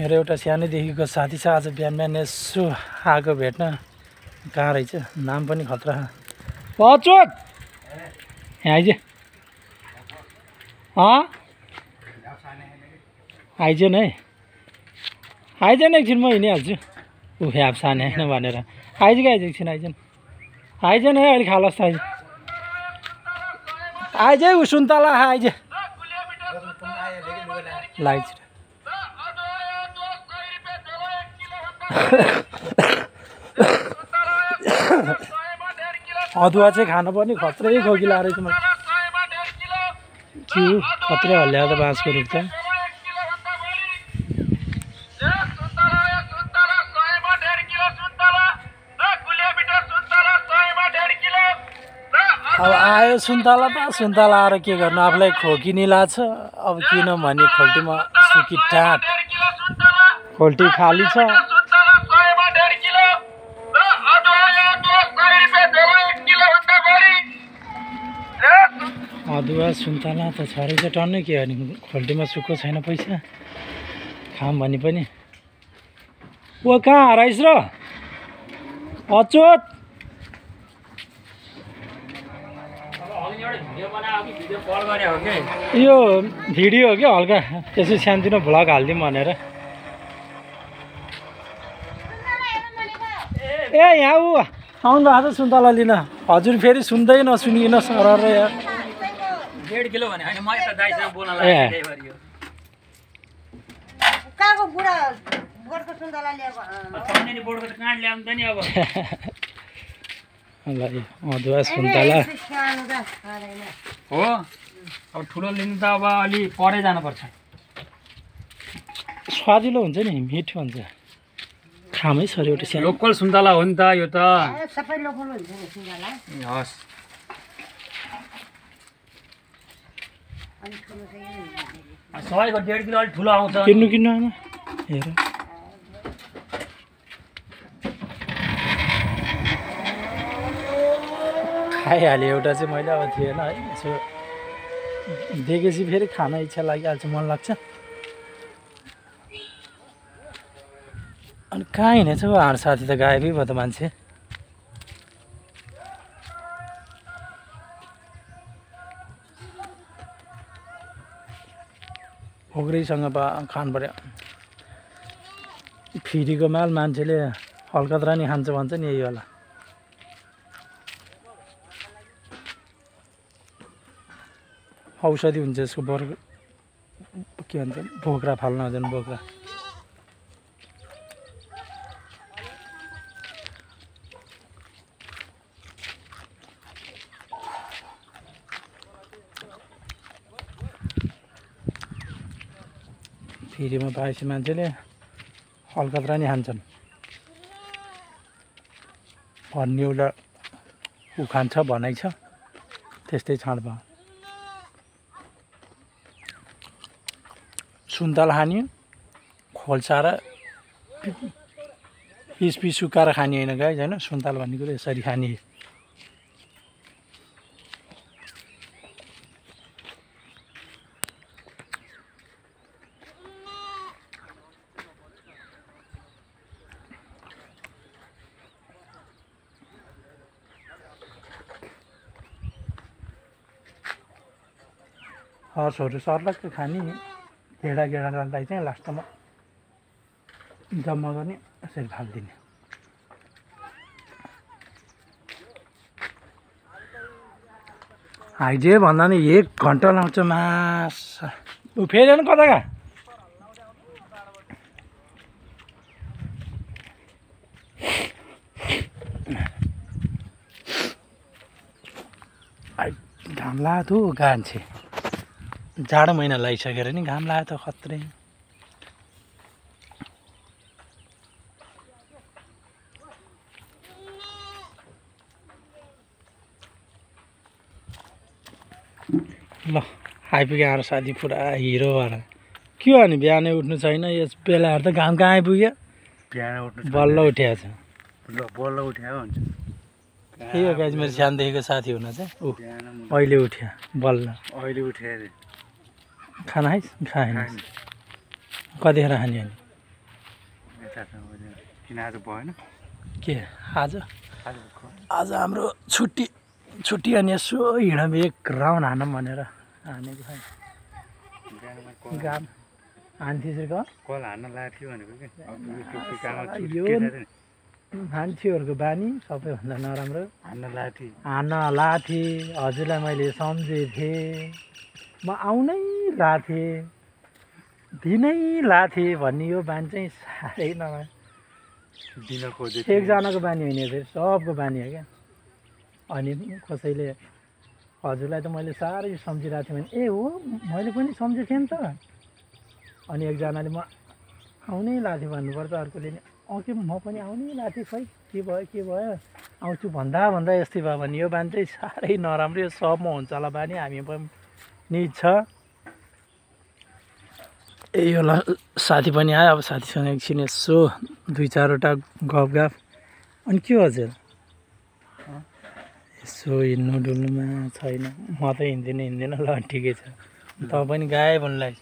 मेरो एउटा सानैदेखिको साथी छ। आज बिहान बिहान यसो आएको भेट्न। कहाँ रहेछ? नाम पनि खतरा। अचोट यहाँ आइज। आइज न है, आइज न एकछिन, म हिँडिहाल्छु। ऊ ह्याप साने होइन भनेर आइज कि आइज, एकछिन आइज न, आइज न है, अहिले खालस् त आइज, आइज है। ऊ सुन्तला आइज लाइज। अदुवा चाहिँ खानुपर्ने, खत्रै खोकी लाएर चाहिँ जिउ खत्रै हल्ल्या त बाँसको रुख त। अब आयो सुन्तला त, सुन्तला आएर के गर्नु, आफूलाई खोकी नि लाग्छ। अब किनभने खोल्टीमा सुकी टाँट, खोल्टी खाली छ। अदुवा सुन्तला त छरै छ टन्नै, के गर्ने, खोल्टीमा सुक्को छैन पैसा खाम भने पनि। ओ कहाँ हराइस् र अचोट? यो भिडियो हो क्या, हल्का त्यसो सानोतिनो भ्लग हालिदिउँ भनेर। ए यहाँ ऊ आउनु भएको छ सुन्तला लिन। हजुर फेरि सुन्दै नसुनिकन सरर यार। 1.5 किलो भने हैन, म यता दाइसँग बोल्न ए लाग्यो। काको बुढा गोरको सुन्तला ल्याएको छाउने नि बोर्डको काँड ल्याउनु त नि अब। ल अदुवा सुन्तला हो। अब ठुलो लिनु त अब अलि परै जानुपर्छ। स्वादिलो हुन्छ नि, मिठो हुन्छ। खामै छ एउटा सानो लोकल सुन्तला हो नि त यो त। सबै लोकल हुन्छ नि सुन्तला। हस् सबैको 1.5 किलो अलिक ठुलो आउँछ। किन्नु किन्नु आमा हेर। खाइहालेँ एउटा चाहिँ मैले, अब थिएन है। यसो देखेपछि फेरि खान इच्छा लागिहाल्छ, मन लाग्छ। अनि कहाँ हिँडेछ हौ हाम्रो साथी त, गायबै भयो त मान्छे। ओग्रैसँग खानु पर्यो। फिरीको माल मान्छेले हल्कत्रा नि खान्छ भन्छ नि, यही होला। औषधि हुन्छ यसको, के भन्छ, बोक्रा फाल्न हुँदैन, बोक्रा। फिरीमा पाएपछि मान्छेले हल्कत्रा नि खान्छन्। भन्ने एउटा उखान छ, भनाइ छ, त्यस्तै छाड भयो। सुन्तला खाने खोल्साएर पिस सुकाएर खाने होइन गाइज, होइन। सुन्तला भन्ने कुरो यसरी खाने। हर्सहरू सर्लक्क खाने, गेडा गेडालाई चाहिँ लास्टमा जम्मा गर्ने, यसरी फालिदिने। हाइजे भन्दा नि 1 घन्टा लाउँछ माछा। ऊ फेरि कता कहाँ? घाम लाग्यो त गान्छे, जाडो महिना लगाइसकेर नि घाम लाग्यो त खत्रै। ल आइपुग्यो हाम्रो साथी, पुरा हिरो भएर। के हो भने बिहानै उठ्नु छैन, यस बेलाहरू त घाम कहाँ आइपुग्यो। बिहान उठ्नु बल्ल उठ्या छ। बल्ल उठ्यो हुन्छ। त्यही हो गाइज, मेरो सानोदेखिको साथी हुन चाहिँ। ऊ अहिले उठ्यो बल्ल, अहिले उठ्यो अरे। खाना खाइस्? खाएन। कतिखेर खाने अनि? किन आज भएन के आज आज आज हाम्रो छुट्टी अनि यसो हिँडौँ एक राउन्ड हानौँ भनेर हानेको छैन गाम हान्थ्यो कल हान्न लाग्थ्यो भनेको यो मान्छेहरूको बानी सबैभन्दा नराम्रो हान्न लाथे हजुरलाई मैले सम्झेथेँ म आउनै लाथेँ दिनै लाथेँ भन्ने यो बानी चाहिँ साह्रै नभए एकजनाको बानी होइन फेरि सबको बानी हो क्या अनि कसैले हजुरलाई त मैले साह्रै सम्झिरहेको थिएँ भने ए हो मैले पनि सम्झेको थिएँ नि त अनि एकजनाले म आउनै लाथेँ भन्नुपर्छ अर्कोले नि के म पनि आउनै लाथेँ खै के भयो आउँछु भन्दा यस्तै भयो भने यो बानी चाहिँ साह्रै नराम्रो यो सबमा हुन्छ होला बानी हामी पनि नि छ यो साथी पनि आयो अब साथीसँग एकछिन यसो 2-4वटा गफ अनि के हजुर यसो हिँड्नु डुल्नुमा छैन म त हिँड्दिनँ ल ठिकै छ तपाईँ पनि गाए भन्नुलाई